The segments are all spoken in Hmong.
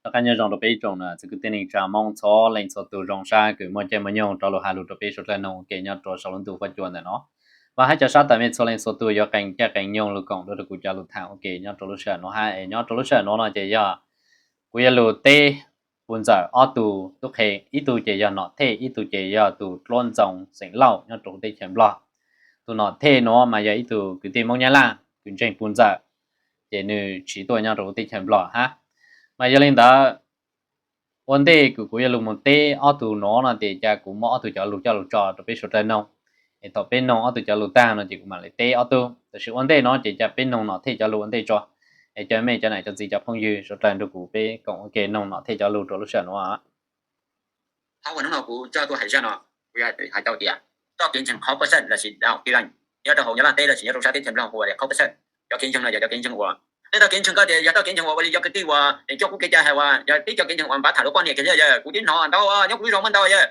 Rov qab nyob zoo rau peb ib tsoom txwv kwv tij neej tsa Hmoob txhua leej txhua tus, zoo sab kws muaj caij muaj nyoog rov lug has lug rau peb suav dlawg noog ua ke nyob rau saum lub ntuj huab cua ntawm no. Vam hab ca sab tas mej txhua leej txhua tus yuav qee caij qee nyoog lug koom dua rau kuv cov lug tham ua ke nyob rau lub sij hawm nuav hab. Es nyob rau lub sij hawm nuav no ces yog kuv yuav lug teb puj ntxawm ob tug tub qhe, ib tug ces yog Nom Thej, ib tug ces yog tug dluab ntxoo xeem Lauj nyob rau huv teb chaws Nplog. Tug Nom Thej nuav mas yog ib tug kwv tij Hmoob Nyab Laj kws ntseeg puj ntxawm, ces nws tsiv tuaj nyob rau huv teb chaws Nplog hab. Mas yog li ntawd, ua ntej kws kuv yuav lug moog teb ob tug nuav no ces ca kuv muab ob tug cov lug coj lug tso rau peb suav dlawg noog. Es thaum peb noog ob tug cov lug taag no ces kuv mam li teb ob tug. Tab sis ua ntej no ces ca peb noog Nom Thej cov lug ua ntej tso. Es cov mej cov nam cov txiv cov phooj ywg suav dlawg nrug kuv peb koom ua ke noog Nom Thej cov lug rau lub sij hawm nuav. Thaum ub hnub no kuv coj tuaj hais zaj no, kuv hais tau tias txoj kev ntseeg qhov pawg xeej lossis dab kev leej nyob rau hauv Nyab Laj teb lossis nyob rau sab teb chaws Nplog hu ua tias qhov pawg xeej. Cov kev ntseeg no yog cov kev ntseeg uas, nej txoj kev ntseeg koj tias yog txoj kev ntseeg uas ua li cov kwv tij uas coj kuv kev cai hais uas yog tib cov kev ntseeg uas npav tham luag poj niam kiag xwb yawg. Kuv tib hnov ntau nyob kuv lub zos muaj ntau yawg.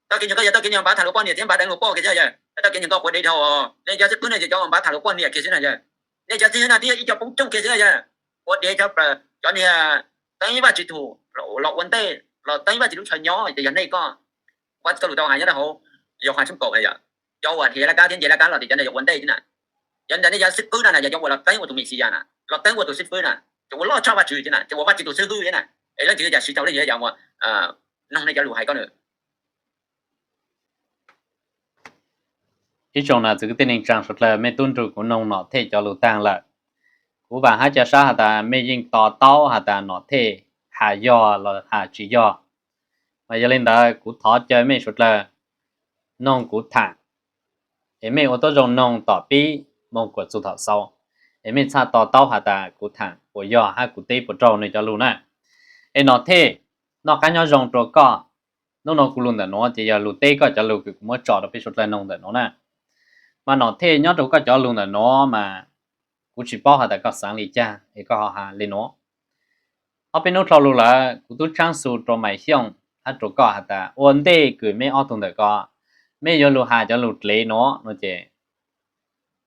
Txoj kev ntseeg koj yog txoj kev ntseeg npav tham luag poj niam thiab npav deev luag poj kiag xwb yawg. Txoj kev ntseeg koj quav dev dhau, nej cov xib fwb no ces cov uas npav tham luag poj niam kiag xwb na yawg. Nej cov xib fwb no twb yog ib co poob cooj kiag xwb yawg. Quav dev cov, cov niag teeb Vajtswv tug los ua ntej los teeb Vajtswv lub chaw nyob ces yog nej koj, kuv txoj lus tau hais nyob rau hauv Yauhas tshooj kaum, cov uas dhia laj kab thiab nce laj kab los ces cov ntawd yog ua ntej xwb na. Cov ntawd nej cov xib fwb no na yog cov uas los teeb ua tus Mexiyas na, los teeb ua tus xib fwb na, cov ua loj tshaj Vajtswv xwb na, cov ua Vajtswv tus xib fwb xwb na. Es leej twg cas siv tau leej twg cov uas noog nej cov lus hais koj na. Ib tsoom nam txiv kwv tij neej tsaa suav dlawg, mej tub nrug kuv noog Nom Thej cov lus taag lawm. Kuv vaam hab ca sab has tas mej yeej to taub has tas Nom Thej has yog los has tsis yog. Mas yog li ntawd kuv thov caw mej suav dlawg noog kuv thaam, es mej ua tuab zoo noog tom pib moog kuas txug thaum xaus, es mej txhaj to taub has tas kuv thaam puas yog hab kuv teb puas raug nws cov lus na. Es Nom Thej, noj qab nyob zoo rua koj. Nub nua kuv lus ntawm nuav ces yog lus teb koj cov lus kws kuv muab tso rua peb suav dlawg noog ntawm nuav na. Mas Nom Thej, nyob rua koj cov lus ntawm nuav mas kuv tsis paub has tas koj xaav li caag es koj ho has li nuav. Ob peb nub dlhau lug lawm kuv tub tshaab xu rua Maiv Xyooj hab rua koj has tas ua ntej kws meb ob tug ntawm ko, meb yuav lug has cov lus dlev nuav no ces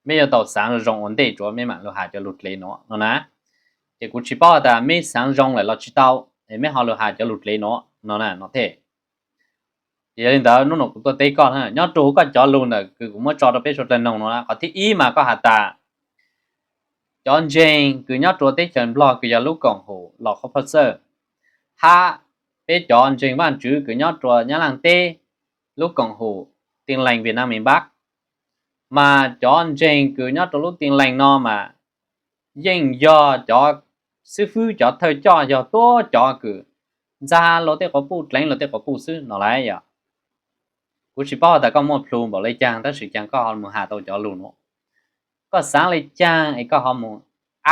meb yuav tau xaav zoo zoo ua ntej tsuav meb maam lug has cov lus dlev nuav no na. Ces kuv tsis paub has tas meb xaav zoo lawm los tsis tau, es meb ho lug has cov lus dlev nuav no na Nom Thej. Ces yog li ntawd nub nua kuv tuaj teb koj, nyob rua huv koj cov lus ntawm kws kuv muab tso rua peb suav dlawg noog nuav na, qhov thib ib mas koj has tas cov ntseeg kws nyob rua teb chaws Nplog kws yog lub koom haum Los Khov Phaj Xawj, hab peb cov ntseeg Vaajtswv kws nyob rua Nyab Laaj teb lub koom haum Tin Lành Việt Nam miền Bắc, mas cov ntseeg kws nyob rua lub Tin Lành no mas yeej yog cov xib fwb cov thawj coj yog tuab cov kws ntxa luag tej quas puj dleev luag tej quas puj xwb no lauj. Yog kuv tsis paub has tas koj muaj plhu npaum le caag tab sis caag koj ho mus has tau cov lus nuav. Koj xaav le caag es koj ho mus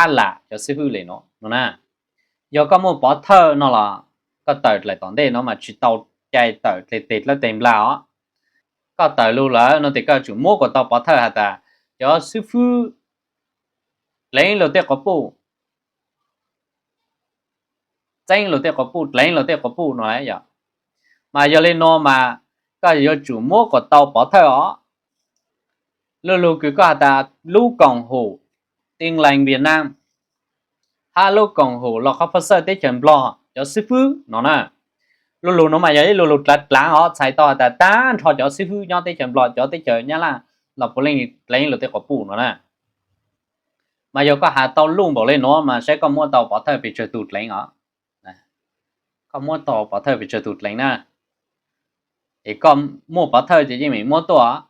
ab lam cov xib fwb le nuav no na. Yog koj muaj pov thawj no los koj tawm dlaim tom ntej no mas tsis tau cai tawm dle teg dlawb teg npla os. Koj tawm lug lawm no tes koj yuav tsum muab kuas tau pov thawj has tas cov xib fwb dleev luag tej quas puj, txeeb luag tej quas puj, dleev luag tej quas puj no lauj. Yog mas yog le nuav mas koj yuav tsum muab kuas tau pov thawj os. Lu lug kws koj has tas lub koom haum Tin Lành Việt Nam hab lub koom haum Los Khov Phaj Xawj teb chaws Nplog cov xib fwb no na. Lu lug nuav mas yog ib lu lug dlaav dlaav os, txhais tau has tas taag nrho cov xib fwb nyob teb chaws Nplog cov teb chaws Nyab Laj los puav leej dleev luag tej quas puj no na. Mas yog koj has tau luj npaum le nuav mas saib koj muab tau pov thawj pes tsawg tug dleev os. Koj muab tau pov thawj pes tsawg tug dleev na. Es koj muaj pov thawj ces yeej meem muab tuaj.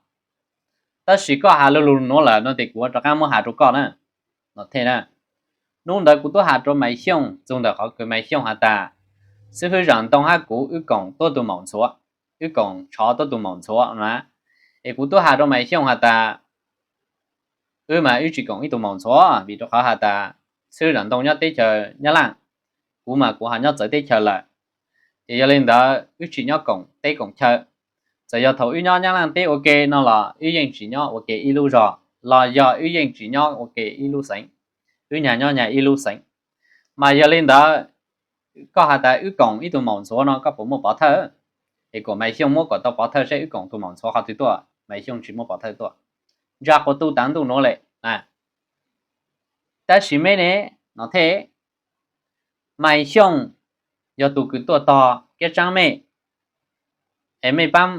Tab sis koj has lu lug nuav lawm no tes kuv rov qaab muab has rua koj na. Nom Thej na, nub ntawd kuv tub has rua Maiv Xyooj txug ntawm qhov kws Maiv Xyooj has tas xib fwb Zaam Ntoo hab kuv wb koom tuab tug maum ntxhuav, wb koom tshov tuab tug maum ntxhuav na. Es kuv tub has rua Maiv Xyooj has tas wb mas wb tsis koom ib tug maum ntxhuav vim rua qhov has tas xib fwb Zaam Ntoo nyob teb chaws Nyab Laj, kuv mas kuv ho nyob txawv teb chaws lawm. Ces yog le ntawd wb tsis nyob koom teb koom chaw. Txawm yog thaum wb nyob Nyab Laj teb ua ke no los wb yeej tsis nyob ua ke ib lub zog, los yog wb yeej tsis nyob ua ke ib lub xeev, wb nyag nyob nyag ib lub xeev. Mas yog le ntawd koj has tas wb koom ib tug maum ntxhuav no koj puas muaj pov thawj? Es kuas Maiv Xyooj muab kuas tau pov thawj saib wb koom tug maum ntxhuav qhov twg tuaj, Maiv Xyooj tsis muab pov thawj tuaj. Ntsa quas tuj taav ntuj nuav le. Tab sis meb ne, Nom Thej, Maiv Xyooj yog tus kws tuaj tog Kiab Tsaab mej, es mej paab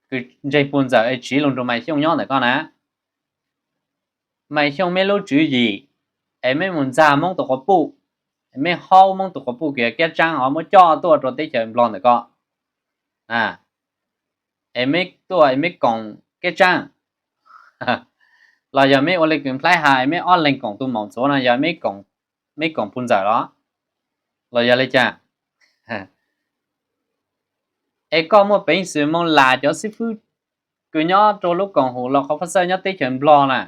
kws ntseeg puj ntxawm es tsiv lug nrug Maiv Xyooj nyob ntawm koj na. Maiv Xyooj meb lub tswv yim es meb mus ntxag Moob tug quas puj, es meb haub Moob tug quas puj kws yog Kiab Tsaab ho muab coj tuaj rua teb chaws Nplog ntawm koj, es meb tuaj es meb koom Kiab Tsaab, los yog meb ua le kws nplhaib has meb ob leeg koom tug maum ntxuav no yog meb koom puj ntxawm los, los yog le caag? Es koj muaj peev xwm moog lam cov xib fwb kws nyob rua lub koom haum Los Qhov Paj Xawj nyob teb chaws Nplog na,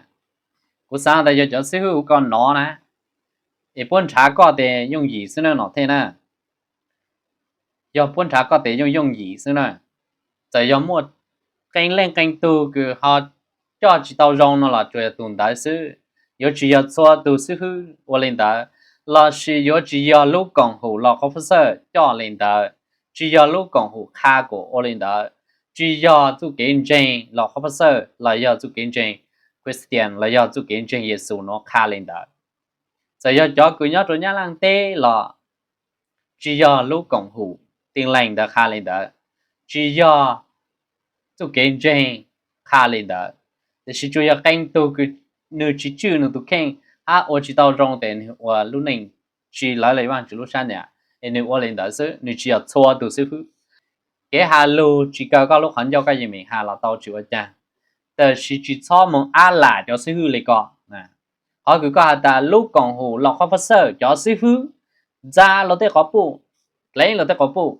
kuv xaav tas yog cov xib fwb huv koj nov na, es puab nrhav koj tes yooj yim xwb na Nom Thej na. Yog puab nrhav koj tes yooj yooj yim xwb na. Txawm yog muaj qee leej qee tug kws ho coj tsis tau zoo no los tsuas yog tug ntawd xwb. Yuav tsis yog txhua tug xib fwb ua le ntawd, lossis yuav tsis yog lub koom haum Los Qhov Paj Xawj coj le ntawd, tsis yog lub koom haum qha kuas ua le ntawd, tsis yog txuj kev ntseeg Los Qhov Paj Xawj los yog txuj kev ntseeg Christian los yog txuj kev ntseeg Yexus nuav qha le ntawd. Txawm yog cov kws nyob rua Nyab Laaj teb los tsis yog lub koom haum Tin Lành ntawd qha le ntawd, tsis yog txuj kev ntseeg qha le ntawd, tiam sis tsuas yog qee tug kws nwg tsis tswj nwg tug kheej hab ua tsis tau zoo tes nwg ua lub neej tsis lawv le Vaajtswv lub sab nyiam, es nwg ua le ntawd xwb, nwg tsis yog txhua tug xib fwb. Kev has lug tsis kaw koj lub qhov ncauj koj yeej meem has los tau tsis ua caag, tab sis tsis txhob moog ab lam cov xib fwb le ko. Qhov kws koj has tas lub koom haum Los Qhov Paj Xawj cov xib fwb ntxa luag tej quas puj, dleev luag tej quas puj,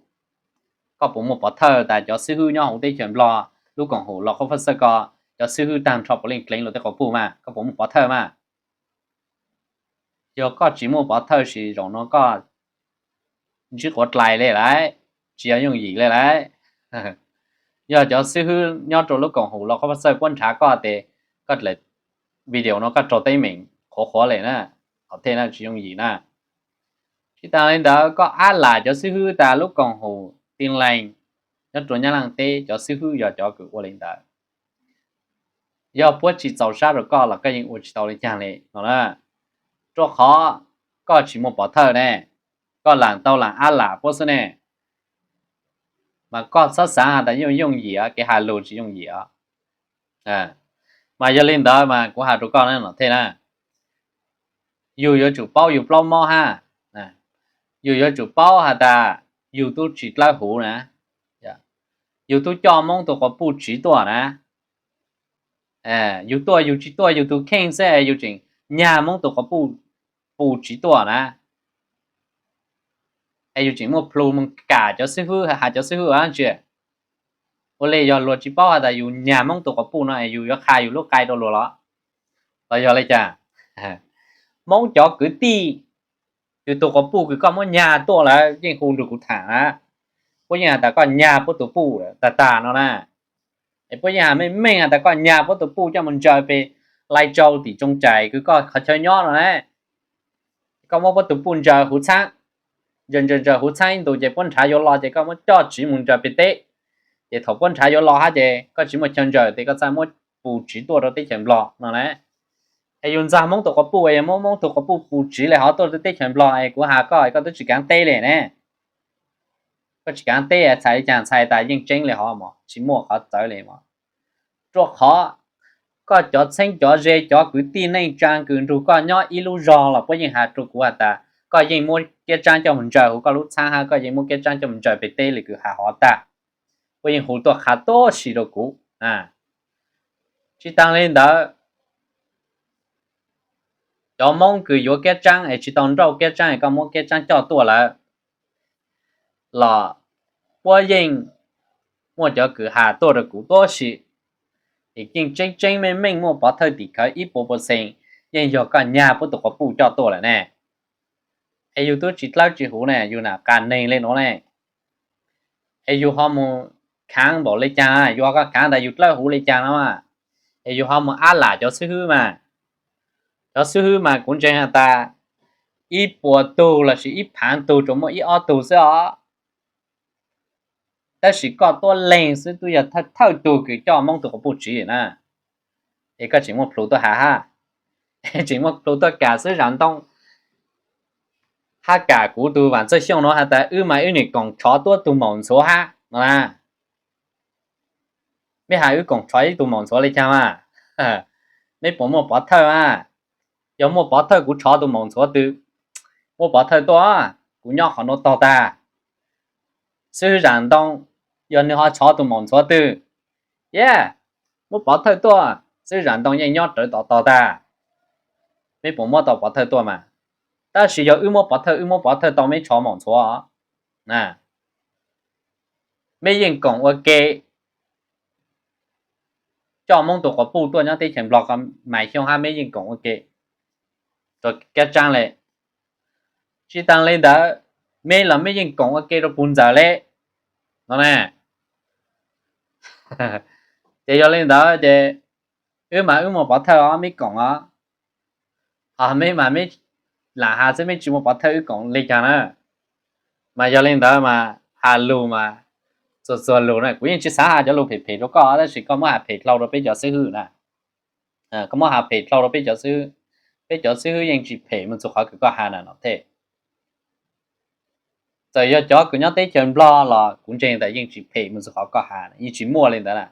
koj puas muaj pov thawj tas cov xib fwb nyob huv teb chaws Nplog lub koom haum Los Qhov Paj Xawj ko, cov xib fwb taag nrho puav leej dleev luag tej quas puj mas? Koj puas muaj pov thawj mas? Yog koj tsis muaj pov thawj sis zaum no koj ntsib quav dlais le lawm, tsis yog yooj yim le lawm. Yog cov xib fwb nyob rua lub koom haum Los Qhov Paj Xawj puab nrhav koj tes koj dlaim video no koj raug teeb meem qhuav qhuav le na, Nom Thej na, tsis yooj yim na. Tsis taag le ntawd koj ab lam cov xib fwb tas lub koom haum Tin Lành nyob rua Nyab Laaj teb cov xib fwb yog cov kws ua le ntawd. Yog puab tsis txaus sab rua koj los koj yeej ua tsis tau le caag le no na, rua qhov koj tsis muaj pov thawj ne, koj lam tau lam ab lam puab xwb ne. Mas koj txhob xaav has tas yooj yooj yim, kev has lug tsis yooj yim os. Mas yog le ntawd mas kuv has rua koj na Nom Thej na, yug yuav tsum paub yug plaub mob hab, yug yuav tsum paub has tas yug tub tsis dlawb huv na, yug tub coj Moob tug quas puj tsiv tuaj na. Yug tuaj yug tsis tuaj yug tug kheej xwb es yug tseem nyag Moob tug quas puj, puj tsiv tuaj na. Es yug tseem muaj plhu moog kam cov xib fwb, has cov xib fwb ua dlaab tsi? Ua le yog luag tsis paub has tas yug nyag Moob tug quas puj no es yug yuav qha yug lub qai rua luag los? Los yog le caag? Moob cov kwv tij, yug tug quas puj kws koj muab nyag tuaj lawm yeej hu nrug kuv tham na, puab yeej has tas koj nyag puab tug puj tag tag no na. Es puab yeej has meej meej has tas koj nyag puab tug puj coj mus ntsaws pem Lai Châu tim Tsoo Cais kws koj qhov chaw nyob no na. Koj muab puab tug puj ntsaws huv txhaab, ntsaws ntsaws ntsaws huv txhaab ib ntus ces puab nrhav yuav los ces koj muab coj tsiv mus ntsaws pem teb. Ces thaum puab nrhav yuav los hab ces koj tsis muaj chaw ntsaws tes koj txhaj muab puj tsiv tuaj rau teb chaws Nplog no na. Es yug ntxag Moob tug quas puj, yog muab Moob tug quas puj puj tsiv le hov tuaj rau teb chaws Nplog es kuv has koj, koj twb tsis kaav teb le ne. Koj tsis kaav teb txhais li caag txhais tas yeej tseeb le hov mog, tsis muaj qhov txawv le mog. Rua qhov koj cov txheeb cov ze cov kwv tij neej tsaa kws nrug koj nyob ib lub zog los puab yeej has rua kuv has tas koj yeej muab Kiab Tsaab coj mus ntsaws huv koj lub txhaab hab koj yeej muab Kiab Tsaab coj mus ntsaws pem teb le kws has hov tag. Puab yeej hu tuaj qha tuab si rua kuv. Tsis taag le ntawd, cov Moob kws yuav Kiab Tsaab es tsis tau nrauj Kiab Tsaab es koj muab Kiab Tsaab coj tuaj lawm los puab yeej muaj cov kws has tuaj rau kuv tuab si. Es yeej tseeb tseeb meej meej muaj pov thawj tim khawv ib puas percent yeej yog koj nyag puab tug quas puj coj tuaj lawm ne. Es yug tub tsis dlawb tsis huv ne, yug nam qas neeg le nuav ne. Es yug ho mus khaav npaum le caag, yug ho koj khaav tas yug dlawb huv le caag no, es yug ho mus ab lam cov xib hwb mas. Cov xib hwb mas kuv ntseeg has tas ib puas tug lossis ib phaav tug tsuas muaj ib ob tug xwb os. Tab sis koj tuab leeg xwb twb yog thawj tug kws coj Moob tug quas puj tsiv na. Es koj tseem muaj plhus tuaj has hab, tseem muaj plhus tuaj kam xwb Zam Ntoo. hab kam kuv tug Vam Txawj Xyooj nuav has tas wb mas wb nim koom tshov tuab tug maum ntxhuav hab no na. Mej has wb koom tshov ib tug maum ntxhuav le caag mas? Mej puas muaj pov thawj mas? Yog muaj pov thawj kuv tshov tug maum ntxhuav twg? Muaj pov thawj tuaj, kuv nyob qhov nuav tog tag. Xib hwb Zam Ntoo, yog nwg ho tshov tug maum ntxhuav twg? Yog muaj pov thawj tuaj, xib hwb Zam Ntoo yeej nyob rawv tod tog tag. Mej puas muab tau pov thawj tuaj mas? Tab sis yog wb muab pov thawj, wb muab pov thawj tau mej tshov maum ntxhuav. Mej yeej koom ua ke coj Moob tug quas puj tuaj nyob teb chaws Nplog ko mas xyoo hab mej yeej koom ua ke rua kab tsaab le. Tsi taag le ntawd, mej los mej yeej koom ua ke rua puj ntxawm le no na. Ces yog le ntawd ces wb mas wb muaj pov thawj os, mej koom os. Ho mej mas mej lam has xwb, mej tsi muaj pov thawj wb koom le caag na. Mas yog le ntawd mas has lug mas txuag txuag lug na, kuv yeej tsi xav has cov lug phem phem rua koj, tab sis koj muab has phem dlhau rua peb cov xib hwb na. Koj muab has phem dlhau rua peb cov xib hwb, peb cov xib hwb yeej tsi phem moog txug qhov kws koj has na no thiab. Txawm yog cov kws nyob teb chaws Nplog los kuv ntseeg tas yeej tsi phem moog txug qhov koj has, yeej tsi muaj le ntawd na.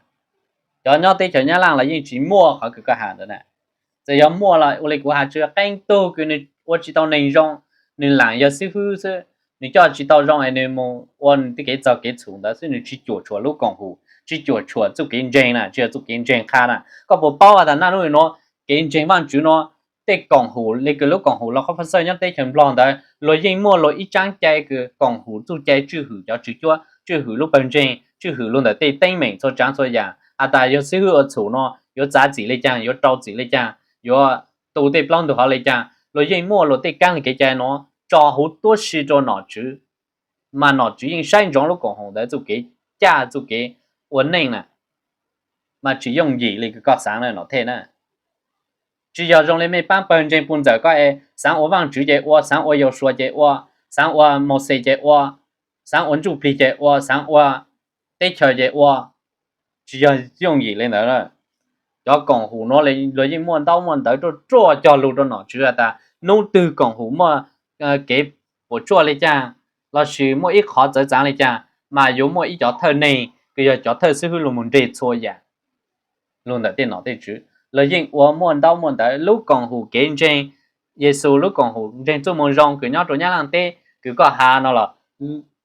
Cov nyob teb chaws Nyab Laj los yeej tsi muaj qhov kws koj has ntawd na. Txawm yog muaj los ua le kuv has, tsi yog qee tug kws nwg ua tsi tau neeg zoo, nwg laam yog xib hwb xwb, nwg coj tsi tau zoo es nwg moog ua nwg tej kev txaug kev txhum ntawd xwb, nwg tsi cuam tshuam lub koom haum, tsi cuam tshuam txuj kev ntseeg na, tsi yog txuj kev ntseeg qha na. Koj puas paub has tas naj nub nuav kev ntseeg Vaajtswv nuav, tej koom haum le kws lub koom haum Lau Qhob Phaj Xawj nyob teb chaws Nplog ntawd, luag yeej muaj luag ib tsaab cai kws koom haum txuj cai tswj hwm cov tswv cuab, tswj hwm lub pawg ntseeg, tswj hwm lug ntawm tej teeb meem txhua tsaav txhua yaam, has tas yog xib hwb ua txhum no yuav txav txim le caag, yuav rau txim le caag, yuav tu tej plaub ntug hauv le caag, luag yeej muaj luag tej kaab le kev cai nuav tso huv tuab si rua nom tswv. Mas nom tswv yeej saib ntsoov lub koom haum ntawd txuj kev caj txuj kev ua neej na, mas tsi yooj yim le kws koj xaav na no thiab na. Tsi yog zoo le mej paab pawg ntseeg puj ntxawm koj es xaav ua Vaajtswv ces ua, xaav ua Yausuas ces ua, xaav ua Mauxes ces ua, xaav ua ntsuj plig ces ua, xaav ua teb chaws ces ua, tsi yog yooj yim le ntawd. Cov koom haum nuav luag yeej muaj ntaub muaj ntawv ruaj ruaj cog lug rua nom tswv has tas nub twg koom haum muaj kev puam tsuaj le caag lossis muaj ib qhov txawv txaav le caag, mas yuav muaj ib cov thawj neeg kws yog cov thawj xib hwb lug moog nreg txhua yaam lug ntawm tej nom tej tswv. Luag yeej ua muaj ntaub muaj ntawv, lub koom haum kev ntseeg Yexus, lub koom haum ntseeg txuj moo zoo kws nyob rua Nyab Laaj teb kws koj has no los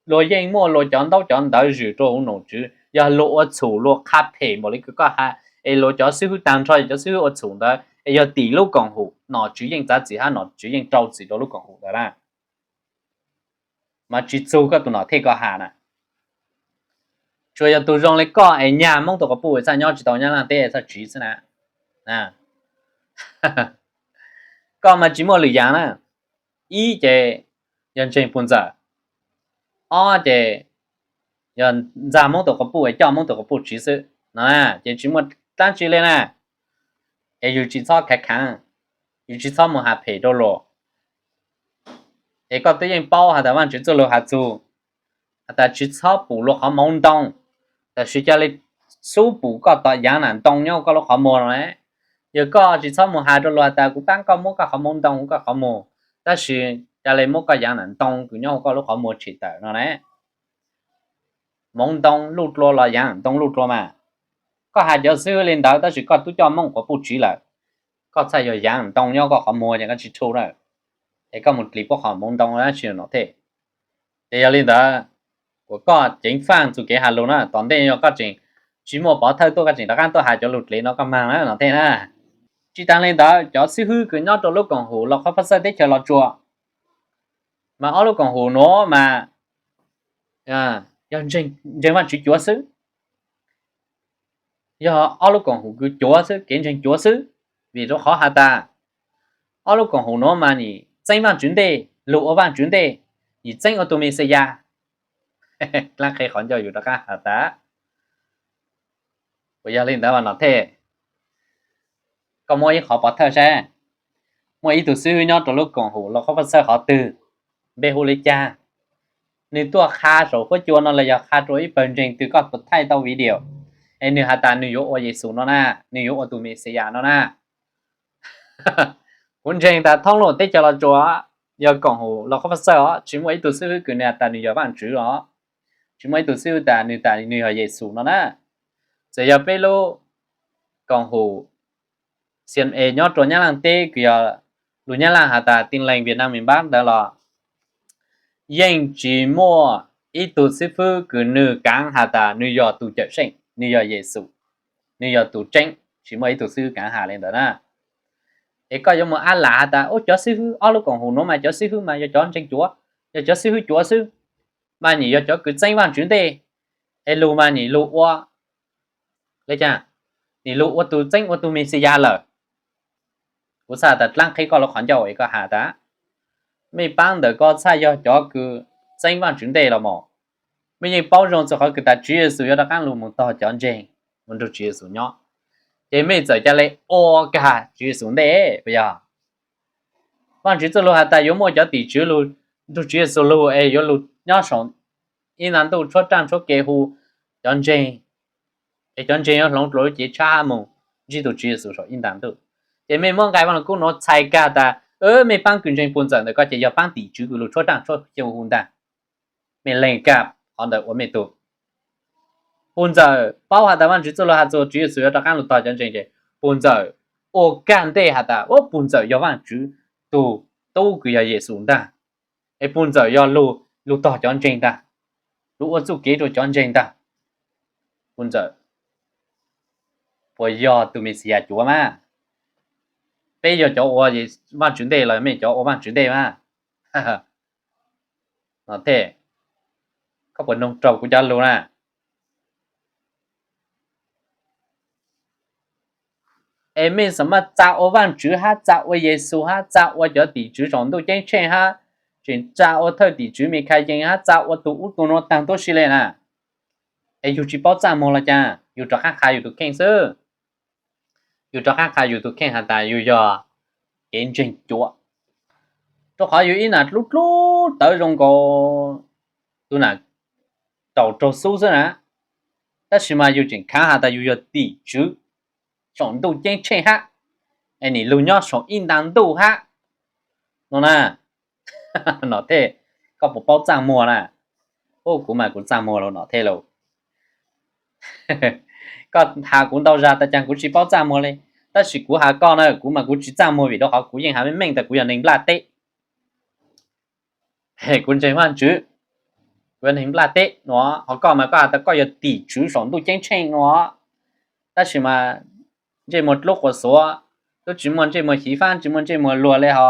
luag yeej muaj luag cov ntaub cov ntawv zwm rua huv nom tswv. Yog luag ua txhum luag qha phem npaum le kws koj has es luag cov xib hwb taag nrho cov xib hwb ua txhum ntawd es yog tim lub koom haum, nom tswv yeej txav txim hab nom tswv yeej rau txim rua lub koom haum ntawd na. Mas tsi txug koj tug nom thej koj has na. Tsuas yog tug zoo le koj es nyag Moob tug quas puj es txhaj nyob tsi tau Nyab Laaj teb es txhaj tsiv xwb na. Koj mas tsi muaj lwm yaam na. Ib ces yog ntseeg puj ntxawm, ob ces yog ntxag Moob tug quas puj es coj Moob tug quas puj tsiv xwb no na, ces tsi muaj dlaab tsi le na. Es yug tsi txhob khaav khaav, yug tsi txhob moog has phem rua luag. Es koj twb yeej paub has tas Vaajtswv txuj lug has txug has tas tsi txhob pum luag qhov moov ntoo, tab sis ca le xub pum koj tom yaav nam ntoo nyob koj lub qhov muag no na. Yog koj tsi txhob moog has rua luag has tas kuv paab koj muab koj qhov moov ntoo huv koj qhov muag, tab sis ca le muab koj yaav nam ntoo kws nyob huv koj lub qhov muag tshem tawm no na. Moov ntoo luj dlua los yaav nam ntoo luj dlua mas. Koj has cov xib hwb le ntawd tab sis koj tub coj Moob quas puj tsiv lawm, koj txhaj yog yaav nam ntoo nyob koj qhov muag ces koj tsi thu na. Es koj moog dlis puab qhov moov ntoo dlaab tsi no thiab. Ces yog le ntawd, kuas koj ceev faaj txug kev has lug na, tom ntej yog koj tseem tsi muaj pov thawj tuaj koj tseem rov qaab tuaj has cov lug dlev no koj maag na no thiab na. Tsi taag le ntawd, cov xib hwb kws nyob rua lub koom haum Lau Qhob Phaj Xawj teb chaws Los Tsuas, mas ob lub koom haum nuav mas yog ntseeg Vaajtswv cuav xwb. Yog ob lub koom haum kws cuav xwb, kev ntseeg cuav xwb, vim rua qhov has tas ob lub koom haum nuav mas nim txeeb Vaajtswv ntej, lug ua Vaajtswv ntej, nim txeeb ua tug Mexiyas. Dlaab qheb qhov ncauj yug rov qaab has tas, puas yog le ntawd mas no thiab? Koj muab ib qhov pov thawj saib, muaj ib tug xib hwb nyob rua lub koom haum Lau Qhob Phaj Xawj qhov twg, npe hu le caag, nwg tuaj qha saum huab cua no los yog qha rua ib pawg ntseeg twg koj puas thaij tau video, es nwg has tas nwg yuav ua Yexus no na, nwg yuav ua tug Mexiyas no na. Kuv ntseeg tas thoob lub teb chaws Los Tsuas, yog koom haum los qhov paj xawj os, tsis muaj ib tug xib hwb kws nws has tas nws yog Vaajtswv os, tsis muaj ib tug xib hwb tas nws tas nws yog Yexus no na. Txawm yog peb lub koom haum C N A nyob rua Nyab Laaj teb kws yog lug Nyab Laaj has tas Tin Lành Việt Nam miền Bắc ntawd los yeej tsis muaj ib tug xib hwb kws nws kaav has tas nws yog tus cawm seej, nws yog Yexus, nws yog tus tseeb, tsis muaj ib tug xib hwb kaav has le ntawd na. Es koj yuav mus ab lam has tas ub cov xib hwb ob lub koom haum nuav mas cov xib hwb mas yog cov ntseeg cuav, yog cov xib hwb cuav xwb, mas nyim yog cov kws txeeb Vaajtswv ntej, es lug mas nyim lug ua le caag, nyim lug ua tug txeeb ua tug Mexiyas lawm. Kuv txhaj tas dlaab qhib koj lub qhov ncauj es koj has tas mej paab ntawm koj txhaj yog cov kws txeeb Vaajtswv ntej los mas. Mej yeej paub zoo txug qhov kws tas Tswv Yexus yuav rov qaab lug mus tog cov ntseeg, mus nrug Tswv Yexus nyob, ces mej txawm ca le ua kag Tswv Yexus ntej puas yog? Vaajtswv txuj lug has tas yuav muaj cov tim tswv lug nrug Tswv Yexus lug es yuav lug nyob saum ib nta ntuj tshuab raaj tshuab kev hu cov ntseeg, es cov ntseeg yuav hloov dlua lub cev tshab hab mus ntsib tug Tswv Yexus saum ib nta ntuj. Ces mej muab nqai Vaaj Lug Kub nuav txhais kag tas mej paab kws ntseeg puj ntxawm ntawm koj ces yog paab tim tswv kws lug tshuab raaj tshuab kev hu ntag. Mej lees kag qhov ntawd ua mej tug. Puj ntxawm paub has tas Vaajtswv txuj lug has txug Tswv Yexus yuav rov qaab lug tog cov ntseeg ces puj ntxawm ua kag ntej has tas puj ntxawm yog Vaajtswv tug tub kws yog Yexus ntag, es puj ntxawm yog lug, lug tog cov ntseeg ntag, lug ua txuj kev rua cov ntseeg ntag. Puj ntxawm puas yog tug Mexiyas cuav mas? Peb yog cov ua Vaajtswv ntej los mej cov ua Vaajtswv ntej mas? No tej, koj puas noog raug kuv cov lug na? Es mej xam maj txav ua Vaajtswv hab txav ua Yexus hab txav ua cov tim tswv saum ntuj ceeb tsheej hab tseem txav ua thawj tim tswv Mikhayees hab txav ua tug ub tug nuav taag tuab si le na. Es yug tsis paub txaj muag los caag? Yug rov qaab qha yug tug kheej xwb. Yug rov qaab qha yug tug kheej has tas yug yog kev ntseeg cuav, rua qhov yug ib nam dlub dlub tawv zoo nkaus tug nam daum raug xub xwb na, tab sis mas yug tseem khaav has tas yug yog tim tswv saum ntuj ceeb tsheej hab, es nim lug nyob saum ib nta ntuj hab no na. Nom Thej, koj puas paub txaj muag na? Ub, kuv mas kuv txaj muag lauj Nom Thej lauj. Koj has kuv ntau zag tas caag kuv tsis paub txaj muag le, tab sis kuv has koj na kuv mas kuv tsis txaj muag vim rau qhov kuv yeej has meej meej tas kuv yog neeg nplaj teb. Kuv ntseeg Vaajtswv, kuv yog neeg nplaj teb no, ho koj mas koj has tas koj yog tim tswv saum ntuj ceeb tsheej no, tab sis mas ntsej muag dlub quas xuav, tub tsis muaj ntsej muag xyiv faab tsis muaj ntsej muag luag le ho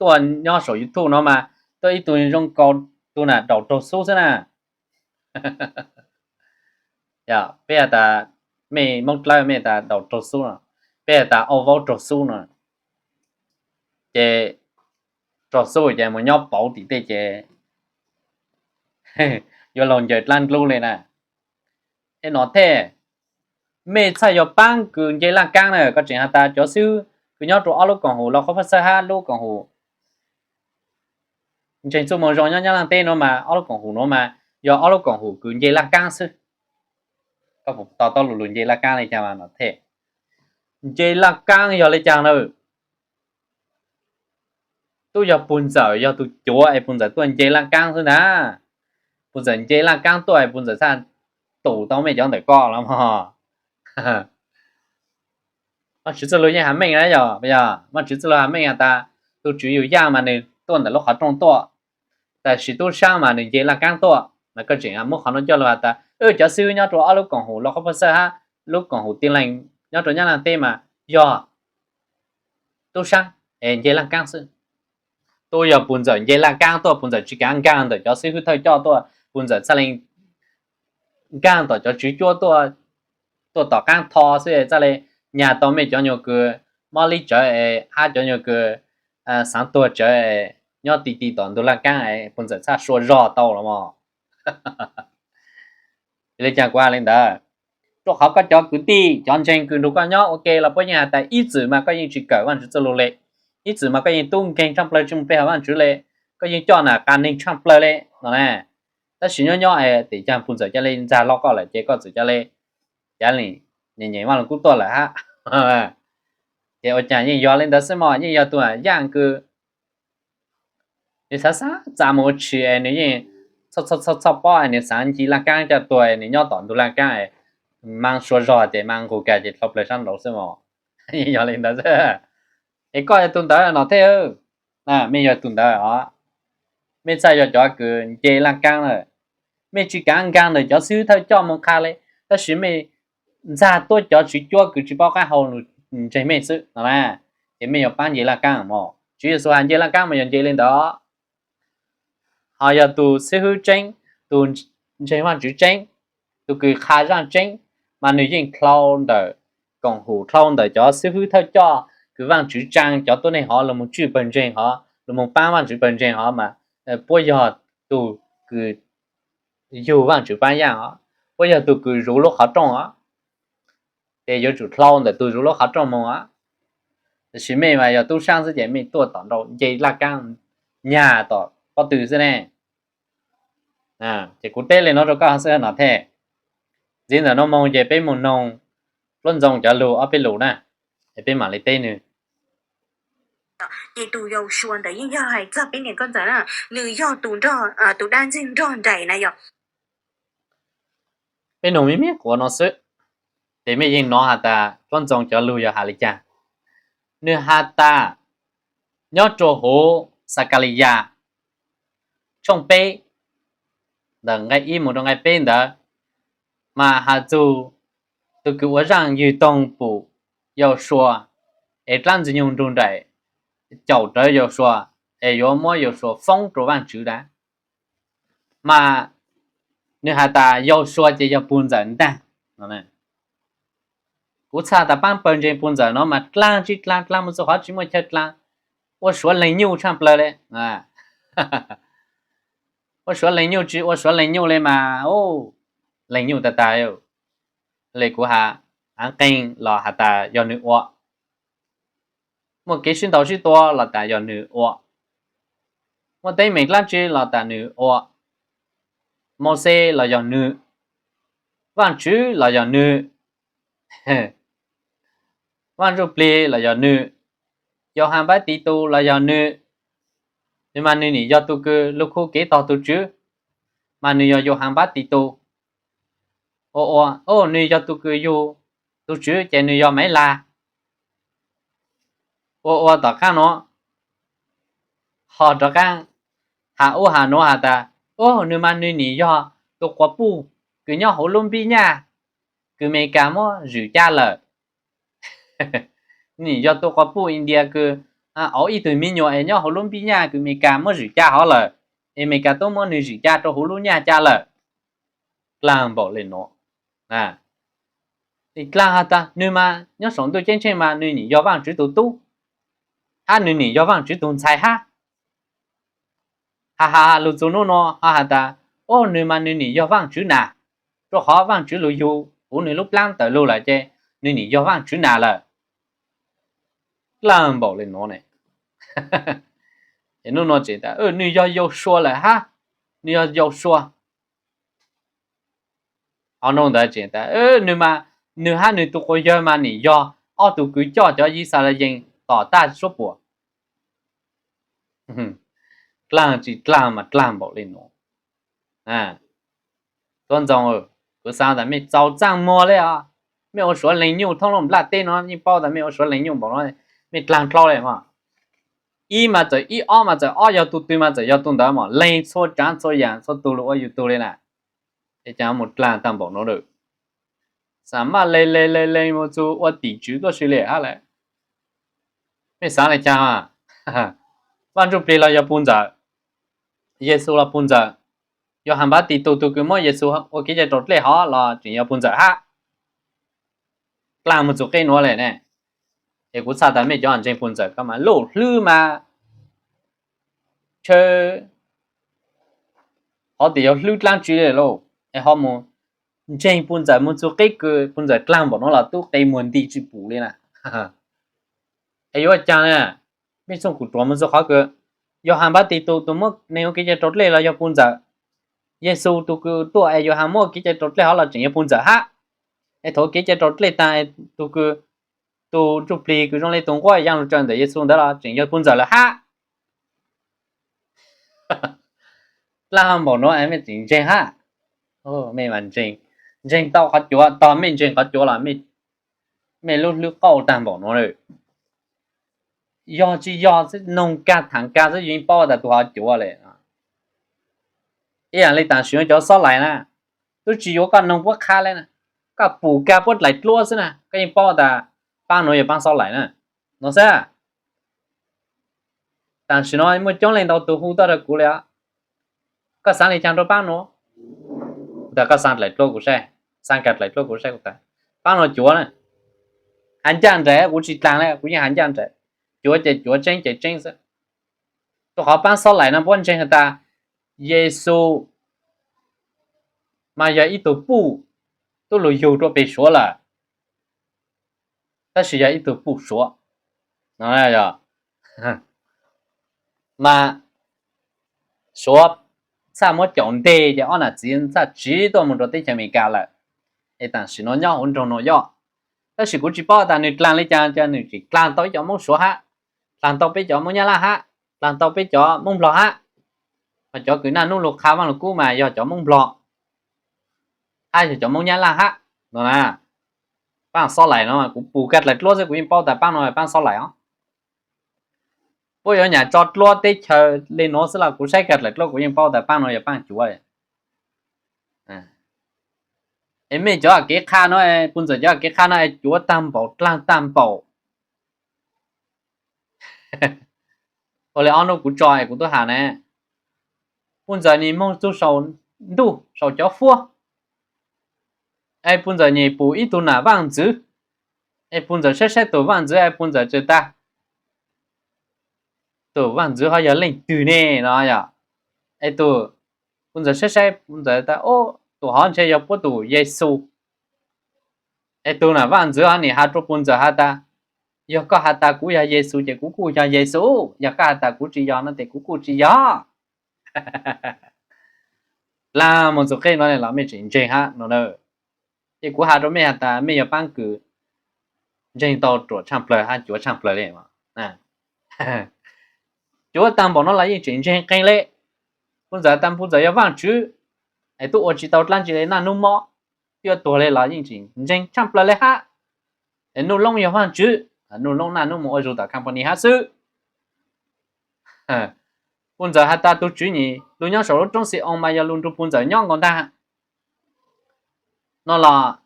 tuaj nyob saum YouTube no mas tuaj ib tug zoo nkaus tug nam daum raug xub xwb na. Peb has tas mej Moob Dlawb mej has tas daum raug xub no, peb has tas auj vaub raug xub no, ces raug xub ces mus nyob pauv tim tej ces yuav laug ncaws dlaab ntlub le na. Es Nom Thej, mej txhaj yog paab kws nce laj kaab na, koj tseem has tas cov xib hwb kws nyob rua ob lub koom haum Lau Qhuab Paj Xawb hab lub koom haum Ntseeg Txuj Moo Zoo nyob Nyab Laaj teb nuav mas ob lub koom haum nuav mas yog ob lub koom haum kws nce laj kaab xwb. Koj puas to taub lug lug nce laj kaab le caag mas Nom Thej? Nce laj kaab yog le caag na? Tub yog puj ntxawm yog tug cuav es puj ntxawm tuaj nce laj kaab xwb ntag. Puj ntxawm nce laj kaab tuaj es puj ntxawm txhaj tum tau mej cov ntawm koj los mog. Vaajtswv txuj lug yeej has meej na yog, yog Vaajtswv txuj lug has meej has tas tug Tswv Yug Yaaj mas nwg tuaj ntawm lub qhov rooj tuaj, tab sis tub saab mas nwg nce laj kaab tuaj. Mas koj tseem muab qhov nuav coj lug has tas cov xib hwb nyob rua ob lub koom haum Lau Qhuab Paj Xawb hab lub koom haum Tin Lành nyob rua Nyab Laaj teb mas yog tub saab es nce laj kaab xwb. Tub yog puj ntxawm nce laj kaab tuaj, puj ntxawm tsis kaav nkaag ntawm cov xib hwb thawj coj tuaj, puj ntxawm txhaj le nkaag tom cov tswv cuab tuaj, tuaj tom qaab tho xwb txhaj le nyag tau mej cov nyuag kws mob lib tsawv es hab cov nyuag kws xaav tuag tsawv es nyob ti ti tom ntug laj kaab es puj ntxawm txhaj sua zog tau los mog. Le caag kuv has le ntawd? Rua qhov koj cov kwv tij cov ntseeg kws nrug koj nyob ua ke los puab yeej has tas ib txwm mas koj yeej tsis kawm Vaajtswv txuj lug le, ib txwm mas koj yeej tub nkeeg tshaaj plawg tsis moog pe hawm Vaajtswv le, koj yeej coj nam qas neeg tshaaj plawg le no na. Tab sis nyob nyob es tes caag puj ntxawm ca le ntxag lug koj lawm ces koj txawm ca le, ca le nyem nyem Vaaj Lug Kub tuaj lawm hab. Ces ua caag yeej yog le ntawd xwb mog, yeej yog tug yaaj kws Nws xav xav txav mus ua tshis es nws yeej txhoj txhoj txhoj pob es nws xav nce laj kaab coj tuag es nws nyob tom ntug laj kaab, maa sua zog ces maa nqus kag ces dlhau plaws sab nraud xwb mog. Yog li ntawd xwb. Es koj yog tus ntawd no thiab, mej yog tus ntawd os. Mej txhaj yog cov kws nce laj kaab lawm. Mej tsis kav nkaag ntawm cov xib hwb thawj coj mus qha li, tab sis mej ntxag tuab cov tswv cuab kws tsis paub qab hau lug ntseeg mej xwb no na, ces mej yuav paab nce laj kaab mog. Tswv Yexus has nce laj kaab mas yog nce li ntawd. Ho yog tus xib hwb tseeb, tus ntseeg Vaajtswv tseeb, tus kws qha zaaj tseeb, mas nwg yeej dlhau ntawm koom hum, dlhau ntawm cov xib hwb thawj coj kws Vaajtswv tsaa cov tuab neeg hov lug moog tswj pawg ntseeg hov, lug moog paab Vaajtswv pawg ntseeg hov mas puab yog tug kws yug Vaajtswv paab yaaj os, puab yog tug kws zuv lub qhov rooj os. Ces yuav tsum dlhau ntawm tug zuv lub qhov rooj moog os. Tab sis mej mas yog tub saab xwb ces mej tuaj tom nraud nce laj kaab nyag tom pob tw xwb ne. Ces kuv teb li no rau koj xwb no thiab. Ntxiv ntawm no moog ces peb moog noog Pluab Ntxoo cov lug ob peb lus na, es peb mam li teb nwg. Ces tus Yausuas ntawd yeej yog hais txog peb niam koj ntxawm na, nws yog tus nrog, tus dab ntxwg nrog nraim na yog. Peb nug me me quas no xwb, ces mej yeej nov has tas Pluab Ntxoo cov lug yog has li cas. Nwg has tas nyob rua huv Xakaliyas tshooj peb, ntawm nqai ib moog rua nqai peb ntawd, mas has txug tug kws ua zaaj ywg toog pum Yausuas, es dlaab Ntxwg Nyoog nrug nraim caum rawv Yausuas, es yuav muab Yausuas foob rua Vaajtswv na. Mas nwg has tas Yausuas ces yog puj ntxawm ntaag. Kuv txhaj tas paab pawg ntseeg puj ntxawm no mas dlaag tsi dlaag, dlaag moog txug qhov tsi muaj chaw dlaag, ua suav leeg nyuj tshaaj plawg le. Ua suav leej nyuj tsi ua suav leej nyuj le mas, leej nyuj tag tag. Le kuv has, av qeeg los has tas yog nwg ua, muaj kev sib ntaus sib tua los tas yog nwg ua, muaj teeb meem dlaab tsi los tas nwg ua, Mauxes los yog nwg, Vaajtswv los yog nwg, Vaaj Ntsuj Plig los yog nwg, Yauhas Npab Tis Tus los yog nwg. Nwg mas nwg nim yog tug kws lug khu kev tog tug Tswv, mas nwg yog Yauhas Npab Tis Tus. Ua ua, o, nwg yog tug kws yug tug Tswv ces nwg yog Maiv Lag. Ua ua tom qaab nuav, ho rov qaab has ub has nuav has tas, o, nwg mas nwg nim yog tug quas puj kws nyob huv lub npib nyaj kws Amelikas muab zwm caj lawm. Nim yog tug quas puj India kws, a, auv ib tug miv nyuas es nyob huv lub npib nyaj kws Amelikas muab zwm caj hov lawm, es Amelikas tub muab nwg zwm caj rua huv lub nyaj caj lawm. Dlaag npaum le nuav. Dlaag has tas nwg mas nyob saum ntuj ceeb tsheej mas nwg nim yog Vaajtswv tug tub, hab nwg nim yog Vaajtswv tug ntxhais hab. Has has lug txug nub nuav ho has tas, o, nwg mas nwg nim yog Vaajtswv nas, rua qhov Vaajtswv lug yug huv nwg lub plab tawm lug lawm ces nwg nim yog Vaajtswv nas lawm. Dlaag npaum le nuav ne. Es nub nuav tseem tas, nwg yog Yausuas lawm hab, nwg yog Yausuas. Ho nub ntawd tseem tas, nwg mas, nwg hab nwg tug quas yawg mas nim yog ob tug kws coj cov Yixalayees tom tag suab puam. Dlaag tsi dlaag mas dlaag npaum le nuav. Tuab Ntxoo, kuv xaav tas mej txaus txaaj muag le os. Mej ua suav leej nyuj thoob lub nplaj teb nuav, yeej paub tas mej ua suav leej nyuj npaum nuav, mej dlaag dlhau le mog. Ib mas txawm ib, ob mas txawm ob, yog tug twg mas txawm yog tug ntawd mog, leeg txhua tsaav txhua yaam txhua tug lug ua yug tug le na. Es cas mus dlaag taag npaum nuav lawm. Xam maj leeg leeg leeg leeg mus txug ua tim tswv tuab si le hab lawm. Mej xaav le caag? Vaaj Ntsuj Plig los yog puj ntxawm, Yexus los puj ntxawm, Yauhas Npab Tis Tus tug kws muab Yexus ua kev cai raus dlej hov los tseem yog puj ntxawm hab. Dlaag mus txug qeb nuav le ne. Es kuv txhaj tas mej cov ntseeg puj ntxawm ko mas luj hlwb mas ntshe hov tias yog hlwb dlaab tsi le lauj, es ho mus ntseeg puj ntxawm mus txug qeb kws puj ntxawm dlaag npaum nuav los tub qe muag nti tsi pum le na. Es yuav caag na, mej txhooj kuv ruam mus txug qhov kws Yauhas Npab Tis Tus tug muab neeg ua kev cai raus dlej los yog puj ntxawm, Yexus tug kws tuaj es Yauhas muab ua kev cai raus dlej hov los tseem yog puj ntxawm hab. Es thaum kev cai raus dlej taag tug kws, tug Ntsuj Plig kws zoo le tug nquab yaa lug tsaws ntawm Yexus ntawd los tseem yog puj ntxawm lawm hab. Dlaag npaum nuav es mej tseem ntseeg hab. Mej mas ntseeg, ntseeg tau qhov cuav, tog mej ntseeg qhov cuav los mej lub hlwb qauj taag npaum nuav lawm. Yog tsi yog xwb, noog kag thaam kag xwb yus yeej paub tas tug qhov cuav le. Ib yaam le taam sim no cov xob lais na, tub tsi yuav koj noog puab qha le na, koj pum kag puab dlaim dluab xwb na koj yeej paub tas paab nuav yog paab xob lais na. No xwb. Taam sim no muaj coob leej ntau tug hu tuaj rau kuv le os, koj xaav le caag rau paab nuav? Kuv tas koj xaav dlaim dluab kuv saib, xaav kag dlaim dluab kuv saib. Kuv tas paab nuav cuav na, has ncaj nraim, kuv tsi dlaag le, kuv yeej has ncaj nraim. Cuav ces cuav, tseeb ces tseeb xwb. Rau qhov paab xob lais no puab ntseeg has tas Yexus mas yog ib tug puj tub lug yug rua peg Suav lawm, tab sis yog ib tug puj Suav. Mas Suav txhaj muab caum nteg ces ob nam txiv txhaj tsiv tuaj moog rua teb chaws Amelikas lawm, es taam sim no nyob huv nroog Nuam Yoj. Tab sis kuv tsi paub tas nwg dlaag le caag, cas nwg tseem dlaag tau ib cov Moob Suav hab, dlaag tau peb cov Moob Nyab Laj hab, dlaag tau peb cov Moob Nplog hab. Mas cov kws naj nub lug qha Vaaj Lug Kub mas yog cov Moob Nplog hab yog cov Moob Nyab Laj hab no na. Paab xob lais no kuv pum kag dlaim dluab xwb kuv yeej paub tas paab no paab xob lais os. Puab yuav nyam tso dluab teb chaws le nuav xwb los kuv saib kag dlaim dluab kuv yeej paub tas paab no yog paab cuav. Es mej cov kev qha no, puj ntxawm cov kev qha no es cuav taag npaum dlaag taag npaum. Ua le ob nub kuv tso es kuv tub has na, puj ntxawm nwg moog txug saum ntuj saum cov huab, es puj ntxawm nwg pum ib tug nam vaaj ntxwv, es puj ntxawm saib saib tug vaaj ntxwv es puj ntxawm txawm tas, tug vaaj ntxwv ho yog leej twg ne no yog. Es tug, puj ntxawm saib saib puj ntxawm tas, ub, tug hov ntshe yog puab tug Yexus. Es tug nam vaaj ntxwv ho nwg has rua puj ntxawm has tas, yog koj has tas kuv yog Yexus ces kuv kuj yog Yexus, yog koj has tas kuv tsi yog no tes kuv kuj tsi yog. Dlaag moog txug qeb no los mej tseem ntseeg hab no na. Ces kuv has rua mej has tas mej yog paab kws ntseeg tau ruam tshaaj plawg hab cuav tshaaj plawg le. Cuav taag npaum no los yeej tseem ntseeg qee le. Puj ntxawm tas puj ntxawm yog Vaajtswv, es tub ua tsi tau dlaab tsi le, naj nub mob, twb yuav tuag le los yeej tseem ntseeg tshaaj plawg le hab. Es Nuj Loob yog Vaajtswv, Nuj Loob naj nub moog ua zug tom company hab xwb. Puj ntxawm has tas tug Tswv Nyim lug nyob saum lub roob Xi-oos mas yog lug nrug puj ntxawm nyob nkaus ntag. No los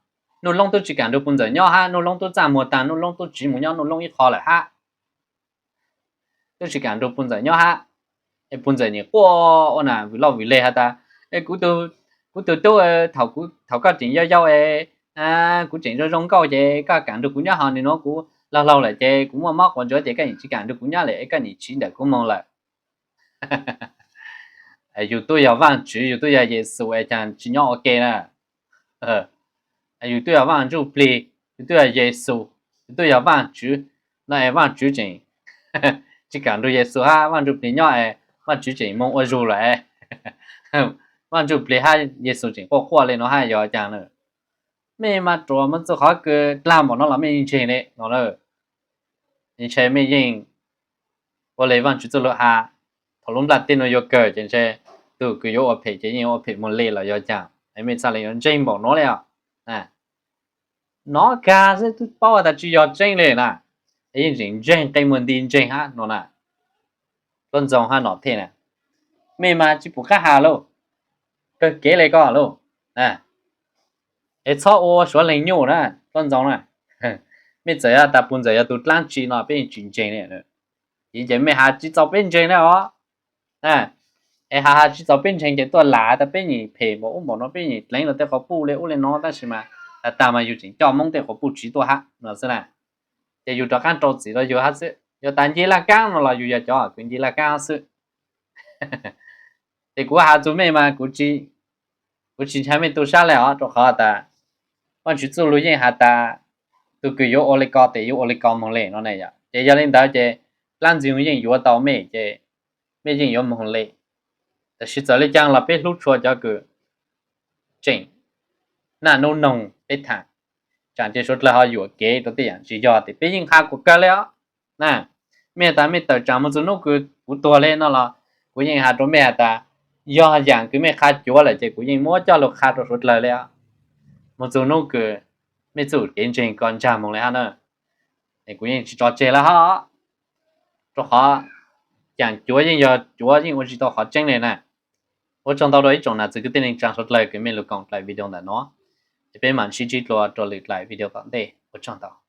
Nuj Loob tub tsi kaam nrug puj ntxawm nyob hab, Nuj Loob tub txaj muag taag, Nuj Loob tub tsiv moog nyob Nuj Loob ib qho lawm hab. Tub tsi kaam nrug puj ntxawm nyob hab. Es puj ntxawm nwg quaj ua nam vwm loj vwm leg has tas, kuv tug tub, thaum koj tseem yau yau es kuv tseem zoo zoo nkauj ces koj kaam nrug kuv nyob, ho nwg nuav kuv laug laug lawm ces kuv muaj mob quav ntsuav ces koj nwg tsi kaam nrug kuv nyob lawm es koj nwg tsiv ntawm kuv moog lawm. Yug tub yog Vaajtswv, yug tub yog Yexus es caag tsi nyob ua ke na. Yug tub yog Vaaj Ntsuj Plig, yug tub yog Yexus, yug tub yog Vaajtswv, no es Vaajtswv tseem tsi kaam nrug Yexus hab Vaaj Ntsuj Plig nyob es Vaajtswv tseem moog ua zug lawm. Vaaj Ntsuj Plig hab Yexus tseem quaj quaj le no hab yog caag na? Mej mas ruam moog txug qhov kws dlaag npaum no los mej ntseeg le no. Ntshe mej yeej ua le Vaajtswv txuj lug has, thaum lub nplaj teb nuav yuav kawg ces ntshe tug kws yuav ua phem ces yeej ua phem moog le los yog caag, mej txhaj le yuav ntseeg npaum nuav le os. Nov kag xwb tub paub tas tsi yog tseeb le na, es yeej tseem ntseeg qee muag nti ntseeg hab no na. Tuab ntxoog hab nom thej na, mej mas tsi pum qab has lauj, kawg kev le koj lauj. Es txhob ua suav leej nyuj na, tuab ntxoog na. Mej txawm has tas puj ntxawm yog tug dlaab tsi no peb yeej tsi ntseeg le. Ces mej has tsi txaus peb ntseeg le os. Es has has tsi txaus peb ntseeg ces tuaj lam tas peb nyim phem npaum ub npaum no, peb nyim dleev lawv tej quas puj le ub le no, tab sis mas tag tag mas yug tseem coj Moob tej quas puj tsiv tuaj hab no xwb na. Ces yug rov qaab rau txim rau yug hab xwb, yog tas nce laj kaab no los yug yog cov kws nce laj kaab hab xwb. Ces kuv has txug mej mas kuv tsi ntshai mej tu sab le os, rau qhov tas Vaajtswv txuj lug yeej has tas tug kws yuav ua le ko tes yuav ua le ko moog le no ne yom. Ces yog le ntawd ces dlaab ntxwg yeej yuav tau mej ces mej yeej yuav moog le. Tab sis txawm le caag los peb hlub tshua cov kws tseem naj nub noog peb thaam, tsaam ces suav dlawg ho yuam kev rau tej yaam tsi yog tes peb yeej qha kuas kawg le os. Mej has tas mej tawm tsaam moog txug nub kws kuv tuag le no los Kuv yeej has rua mej has tas, yog yaam kws mej qha cuav lawm ces kuv yeej muab coj lug qha rua suav dlawg le. Moog txug nub kws mej txuj kev ntseeg ko ntsag moog le hab na, es kuv yeej tsi tso tseg le hab, rua qhov yaam cuav yeej yog cuav, yeej ua tsi tau qhov tseeb le na. Ua tsaug ntau rua ib tsoom nam txiv kwv tij neej tsaa suav dlawg kws mej lug koom dlhais video ntawm nuav, es peb maam sib ntsib dlua rua lwm dlhais video tom ntej. Ua tsaug ntau.